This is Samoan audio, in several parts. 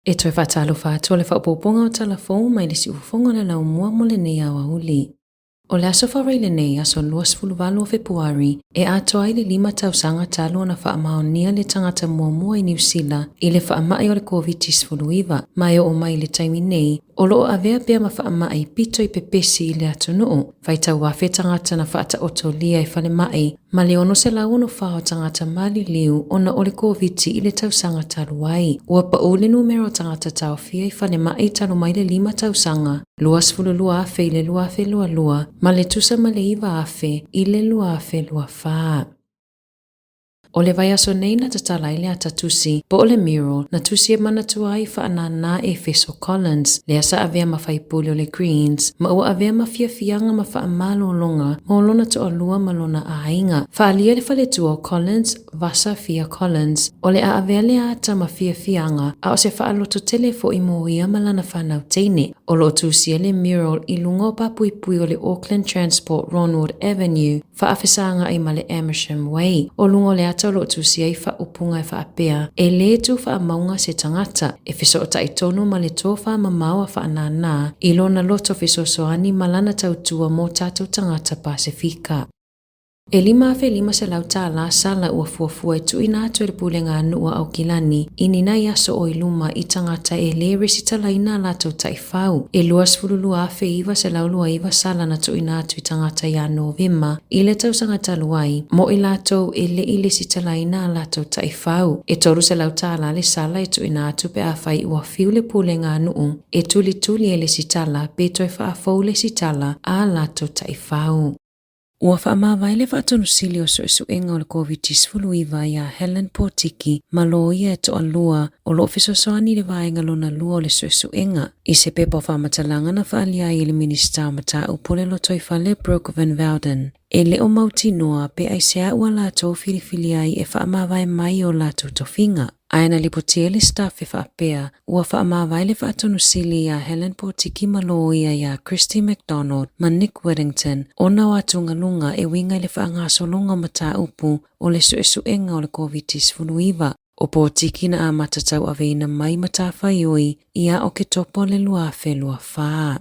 E toe faatalofa atu o le faaopoopoga o tala fou mai le siufofoga o le laumua mo lenei aoauli. O le aso Faraile lenei, aso 28 o Fepuari, e atoa ai le lima tausaga talu ona faamaonia le tagata muamua i Niu Sila i le faamai o le Koviti-19, ma e oo mai i le taimi nei, o lo o avea pea ma faamai pito i pepesi i le atunuu. Faitau afe tagata na faataotolia i falemai ma le 664 o tagata maliliu ona o le Koviti i le tausaga talu ai. Ua pau le numera o tagata taofia i falemai talu mai le lima tausaga, 22,000 i le 2022 ma le tusa ma le 9,000 i le 2024. O le vaiaso nei na tatala ai le ata tusi po o le mural na tusi e manatua ai faanānā Efeso Collins, lea sa avea ma faipule o le Greens, ma ua avea ma fiafiaga ma faamalologa mo lona toalua ma lona aiga. Faaalia le faletua o Collins, Vasa Fia Collins, o le a avea lea ata ma fiafiaga a o se faalototele foi mo ia ma lana fanau teine. O lo o tusia le mural i luga o papuipui o le Auckland Transport Ronward Avenue, faafesagai ma le Amersham Way. O luga o le ata o lo o tusia ai faaupuga e faapea, E lē tu faamauga se tagata, e fesootai tonu ma le tofa mamao a faanānā i lona loto fesoasoani ma lana tautua mō tātou tagata Pasefika. E $5,500 tālā sala ua fuafua e tuuina atu e le Pulega a Nuu a Aukilani i ni nai aso o i luma i tagata e lē resitalaina a latou taifau. E 22,929 sala na tuuina atu i tagata iā Novema i le tausaga talu ai, mo i latou e le i lesitalaina a latou taifau. E $300 tālā le sala e tuuina atu pe afai ua fiu le pulega a nuu e tulituli e lesitala pe toe faafou lesitala a latou taifau. Ua faamavae le Faatonusili o Suesuega o le Koviti-19 iā Helen Potiki ma loia e toalua o lo o fesoasoani i le vaega lona lua o le suesuega. I se pepa o faamatalaga na faaalia ai e le Minisita o Mataupu o le Lotoifale Brooke Van Velden, e le o mautinoa pe aisea ua latou filifili ai e faamavae mai i o latou tofiga. Ae na lipotia le Staff e faapea, ua faamavae le Faatonusili iā Helen Potiki ma loia iā Christy McDonald ma Nick Whittington ona o atugaluga e uiga i le faagasologa o mataupu o le suesuega o le Koviti-19. O Potiki na amata tauaveina mai matafaioi ia Oketopa o le 2024.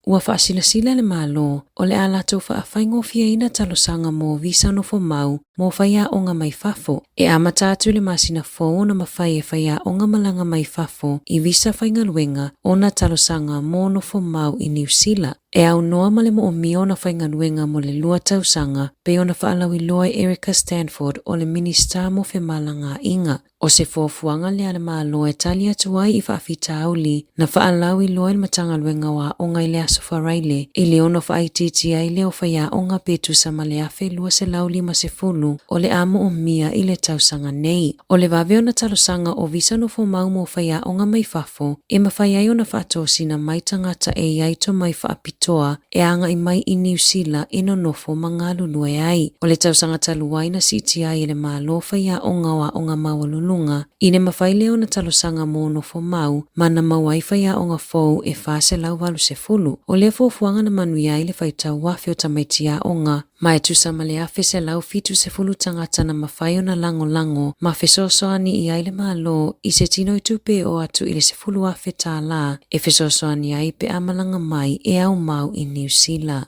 Ua faasilasila le Malo o le a latou faafaigofieina talosaga mo visa nofo mau mo faiaoga mai fafo. E amata atu i le masina fou ona mafai e faiaoga malaga mai fafo i visa faigaluega ona talosaga mo nofo mau i Niu Sila. E aunoa ma le moomia ona faigaluega mo le lua tausaga, pei ona faalauiloa e Erica Stanford o le Minisita mo Femalagaaiga. O se fuafuaga lea a le Malo e tali atu ai i faafitauli na faalauiloa e le Matagaluega o Aoga i le Aso Faraile i le ono faaitiitia ai lea o faiaoga pe tusa ma le 1,250 o le a moomia i le tausaga nei. O le vave ona talosaga o visa nofomau mo faiaoga mai fafo e mafai ai ona faatosina mai tagata e i ai tomai faapitoa e agai mai i Niu Sila e nonofo ma galulue ai. O le tausaga talu ai na siitia ai e le Malo faiaoga o aoga maualuluga i le mafai lea ona talosaga mo nofo mau ma na maua ai faiaoga fou e 480. O lea fuafuaga na manuia ai le faitau afe o tamaiti aoga Ma e tusa ma le 1,170 tagata na mafai ona lagolago ma fesoasoani i ai le Malo i se tino i tupe o atu i le $10,000 e fesoasoani ai pe a malaga mai e au mau i Niu Sila.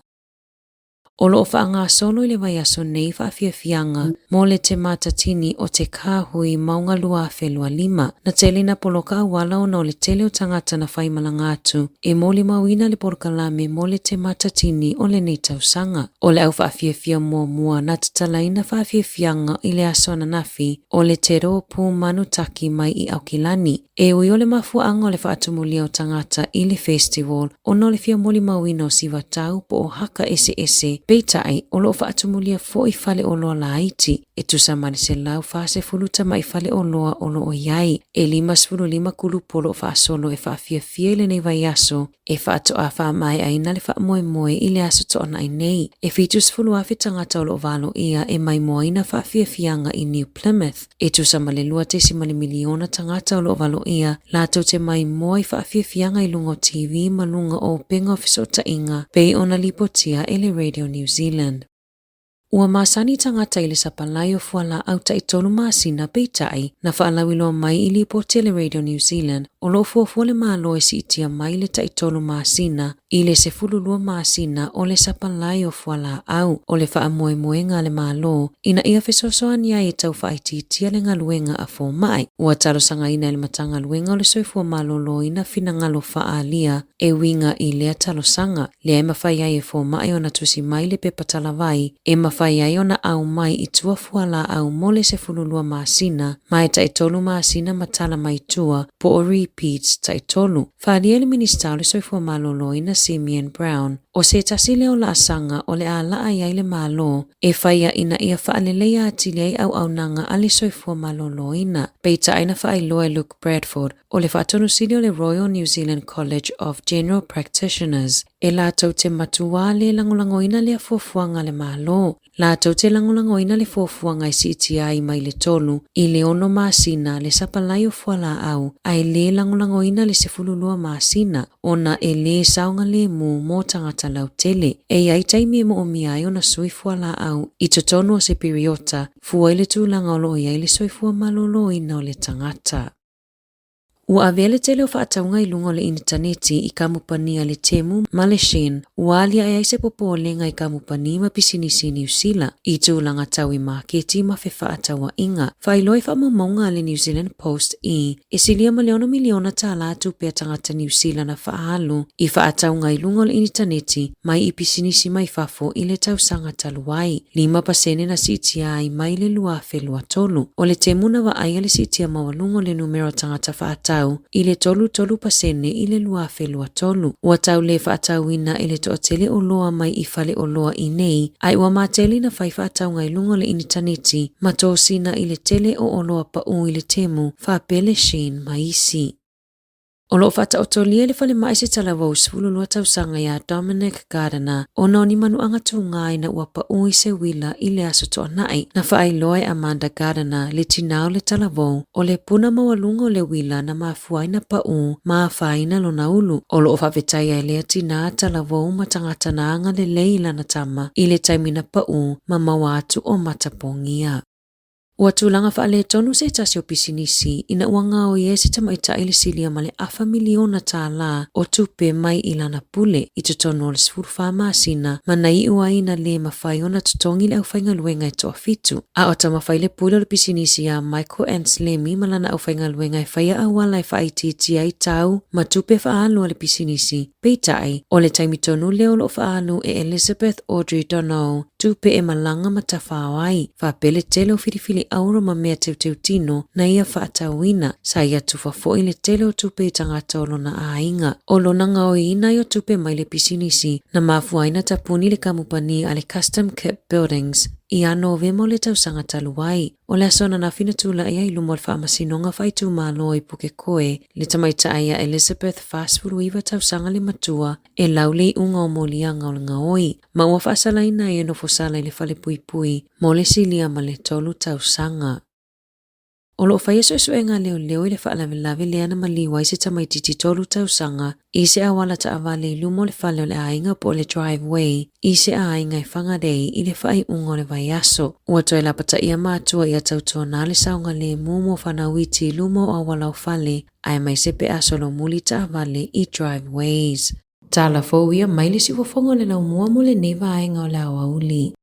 O lo o faagasolo i le vaiaso nei faafiafiaga mo le Te Matatini o Te Kāhui Maunga 2025. Na tele ina poloka auala ona o le tele o tagata na faimalaga atu e molimauina le polokalame mo le Te Matatini o lenei tausaga. O le au faafiafia muamua na tatalaina faafiafiaga i le aso ananafi o le Te Rōpū Manu Taki mai i Aukilani. E ui o le mafuaaga o le faatumulia o tagata i le festival ona o le fia molimauina o sivatau po o haka eseese, peitai o lo o faatumulia foi faleoloa laiti e tusa ma le 140 tamai faleoloa o lo o i ai. E 55 kulupu o lo o faasolo e faafiafia i lenei vaiaso e faatoa faamaeaina le faamoemoe i le aso Toonai nei. E 70,000 tagata o lo o valoia e maimoaina faafiafiaga i New Plymouth, e tusa ma le 2.1 miliona tagata o lo o valoia latou te maimoa i faafiafiaga i luga o TV ma luga o upega o fesootaiga pei ona lipotia e le Radio New Zealand. Ua masani tagata i le sapalai o fualaau taitolu masina peitai na faalauiloa mai i lipoti a le Radio New Zealand o lo o fuafua le Malo e siitia mai le taitolu masina i le 12 masina o le sapalai o fualaau. O le faamoemoega a le Malo ina ia fesoasoani ai e tau faaitiitia le galuega a fomai. Ua talosagaina e le Matagaluega o le Soifua Maloloina finagalo faaalia e uiga i lea talosaga, lea e mafai ai e fomai ona tusi mai le pepa talavai e mafai ai ona aumai i tua fualaau mo le 12 masina ma e taitolu masina ma tala mai tua po o repeats taitolu. Faaalia e le Minisita o le Soifua Maloloina Simeon Brown, o se tasi lea o laasaga o le a laa i ai le Malo e faia ina ia faaleleia atili ai auaunaga a le soifua maloloina. Peitai na faailoa e Luke Bradford, o le faatonusili o le Royal New Zealand College of General Practitioners, e latou te matuā le lagolagoina lea fuafuaga a le Malo. Latou te lagolagoina le fuafuaga e siitia ai mai le 3 i le 6 masina le sapalai o fualaau ae le lagolagoina le 12 masina ona e lē saogalemu mo tagata lautele. E i ai taimi e moomia ai ona sui fualaau i totonu o se piriota fua i le tulaga o lo o i ai le soifua maloloina o le tagata. Ua avea le tele o faatauga i luga o le initaneti i kamupani a le Temu ma le Shein, ua aliae ai se popolega i kamupani ma pisinisi i Niu Sila i tulaga tau i maketi ma fefaatauaiga. Faailoa i faamaumauga a le New Zealand Post i e silia ma le $6 miliona tālā tupe a tagata Niu Sila na faaalu i faatauga i luga o le initaneti mai i pisinisi mai fafo i le tausaga talu ai. 5% na siitia ai mai le 2023. O le Temu na vaaia le siitia maualuga o le numera o tagata faatau i le 33% i le 2023. Ua tau le faatauina e le toatele oloa mai i fale oloa i nei, ae ua matele na fai faatauga i luga o le initaneti ma tosina i le tele o oloa paū i le Temu, faapea le Shein ma isi. O lo o faataotolia i le falemai se talavou 12 tausaga iā Dominic Gardiner ona o ni manuaga tugā ina ua paū i se uila i le aso Toanai. Na faailoa e Amanda Gardiner le tinā o le talavou o le puna maualuga o le uila na mafua ai na paū ma afaina lona ulu. O lo o faafetaia e lea tinā talavou ma tagata na agalelei i lana tama i le taimi na paū ma maua atu o matapogia. Ua tulaga faaletonu se tasi o pisinisi ina ua gaoi ai se tamaitai le silia ma le afa miliona tālā o tupe mai i lana pule i totonu o le 14 masina ma na iu ai ina lē mafai ona totogi le aufaigaluega e toafitu. A o taumafai le pule o le pisinisi iā Michael Anslemi ma lana aufaigaluega e faia auala e faaitiitia ai tau ma tupe faaalu a le pisinisi. Peitai, o le taimi tonu lea o lo o faaalu e Elizabeth Audrey Donohoe tupe e malaga ma tafao ai, faapea le tele o filifili auro ma mea teuteutino na ia faatauina. Sa ia tufa foi le tele o tupe i tagata o lona aiga. O lona gaoiina ai o tupe mai le pisinisi na mafua ai na tapuni le kamupani a le Custom Kit Buildings ia Novema o le tausaga talu ai. O le aso ananafi na tulai ai i luma o le Faamasinoga Faaitumalo i Pukekohe le tamaitai ia Elizabeth 49 tausaga le matua e lau le iuga o moliaga o le gaoi ma ua faasalaina ai e nofosala i le falepuipui mo le silia ma le 3 tausaga. O lo o faia suesuega a leoleo i le faalavelave lea na maliu ai se tamaitiiti 3 tausaga i se auala taavale i luma o le fale o le aiga po o le driveway i se aiga i Whangarei i le faaiuga o le vaiaso. Ua toe lapataia matua ia tautuana le saogalemu mo fanau iti i luma o auala o fale aemaise pe a solomuli taavale i driveways. Tala fou ia mai le siufofoga o le laumua mo lenei vaega o le aoauli.